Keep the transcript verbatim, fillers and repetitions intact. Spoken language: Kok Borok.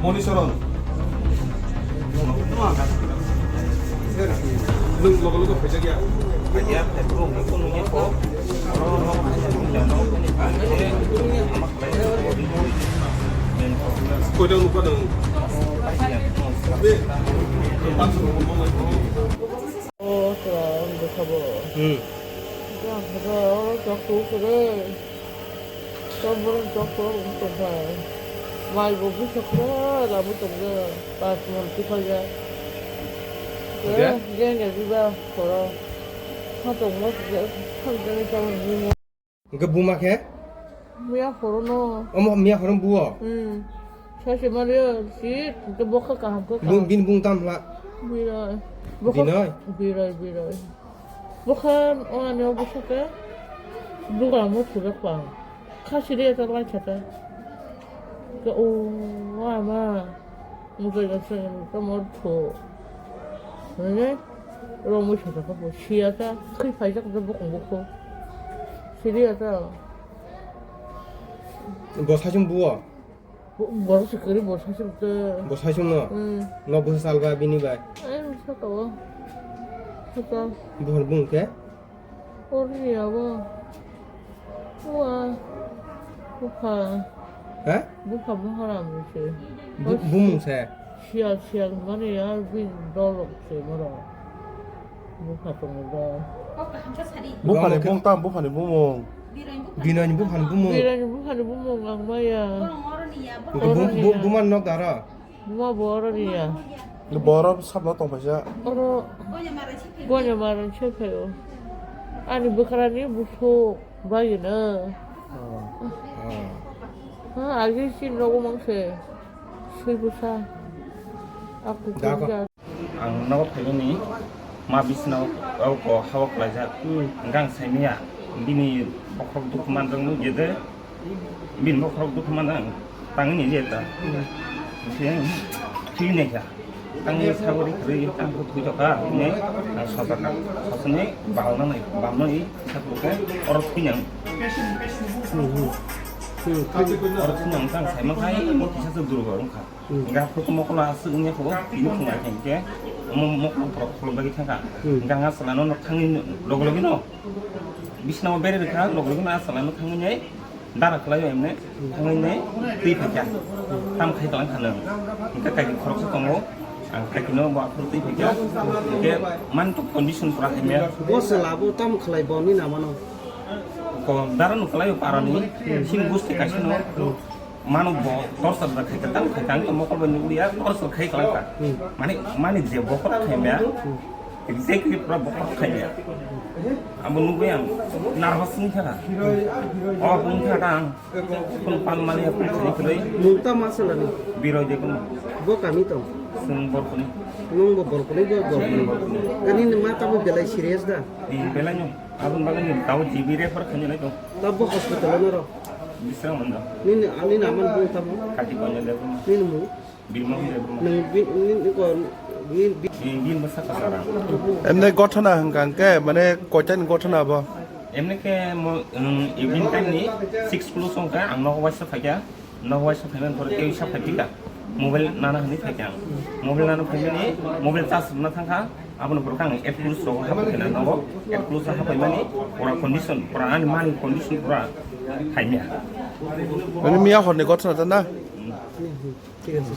Monisoron. Nwng logo logo phaijak ya. Koita nukha nwng? Be, O, tla, ang bwsabo. Hmm. Ang khe oro chok tu khe. Chok borok chok tu ang tongkha. Mai bo bisa khe, labo tongkha. Pas mon tu kha ya. Oke. Ge, ge, ge, biba, koro. Kha tongma, kha tongma, kha tongma. Hwnkhe buma khe? Miya horono. Omo miya horono buo? Hmm. Sachi mari si, hwnkhe bokha kaham khe Bu-, kaham. Bini bung tam hla? Biroi. Bokha Binoi? Biroi, biroi. Bokha o ani o bwswk khe bugra mo thujak pang. Kha siri eta lai khe ta. Ke o ama. Mujai ga se tamo tho. Hwnwi romwi saka kha bo siya ta, khwi phaijak je bokong bokong. Siriya ta. Bo saichung buo? Bo, borok se kwrwi bo saichung te. Bo saichung no? Hmm. No bwsa salba bini bai? Ai, saka o. Saka. Buhar bung khe? Orni abo. Ua. Bupha. Ha? Bupha Maharani se. Bu-, bumung se? Siyal, siyal mani ya bin dolok se moro. Bupha tongo do. Buphani bung tam, buphani bumung. Binoini buphani bumung. Binoini buphani bumung ang maya. Bu-, bu-, buman nok dara. Buma bo oro riya. Bo oro sabla tong paisa. Oro gonya maran se phaio. Ani bwkrani busuk bai na. Oh. Oh. Ha, agi sin rogo mangse. Sui busa. Aku Dago. Kerja. Ang nogo phaimani ma bisna o ko hawa klaijak. Hmm. Gang saimaya bini bokhok duk manjak nung gede. Bini bokhorok dukhu mano ang tangwi ni je ta. Khe ang thwi nai kha. Tangwi sagori kwrwi tang khe thwi tokha hinwi ang sojakha. Sosoni balna nai, balna i sakro khe oro thwi nang. Oro thwi nang tang sai ma khai mo kisa se durgo wng kha. Hingke aphuru mokolo aswk wngya kho, tini khunga khe hingke omo mokolo borok khulum bagwi thangkha. Hingke ang a chwla no thangwi logi logi no bisna o bere rwkha, logi logi no a chwla no thangwi nai dara khlai o emne thangwi nai twi phaikha. Tam khai tong kha nang. Hingke kaiki khoroksa tongo, ang kaiki no bo aphuru twi phaikha. Hingke man to condition pura hamya. Bo chwla bo tam khlai bo ni nama no? Ko dara no khlai o para ni, sin gusti kaisa no. Mano bo torchar da khai ka, tang khai ka, ang mokol bai nukliya, torchar khai ka langka. Hmm. Mani, mani je bokhorok khaimya, Hmm. exactly pura bokhorok khaimya. Abo nukgwi ang nervous wngkha. O wngkha ta ang. Phone pan mani phone khani khwlai. Nwng ta ma salani? Biroi de kono. Bo kami tong? Sung Borkuni. Nwng bo Borkuni, bo Borkuni. Kani ni ma tamo belai serious da? Di belai no. Aboni bagwi ni tamo G B refer khainai tong. Tamo hospital o noro? Bisrang manda. Nini, ani naman bung tamo? Kati Konya Debbarma. Nini mung? Birma Debbarma. Nang bi-, ni, ni ko, ni bi- Ni bin basa kasara. Emne gothona hwnkha hwnkhe, mane koitan gothona bo? Emne khe mo, um, evening time ni six plus wngkha, ang nogo waisa phaikha. Nogo waisa phaiman pore tei sa phaiphika. Mobile nana hwnwi phaikha ang. Mobile nana phaimani, mobile charge rwna thangkha. Aboni pore khe ang Apple Store o hapai khe nogo. Apple Store hapaimani pura condition, pura ani mani condition pura hamya. Mane miya horni gothona ta na? Hmm. Thik ache.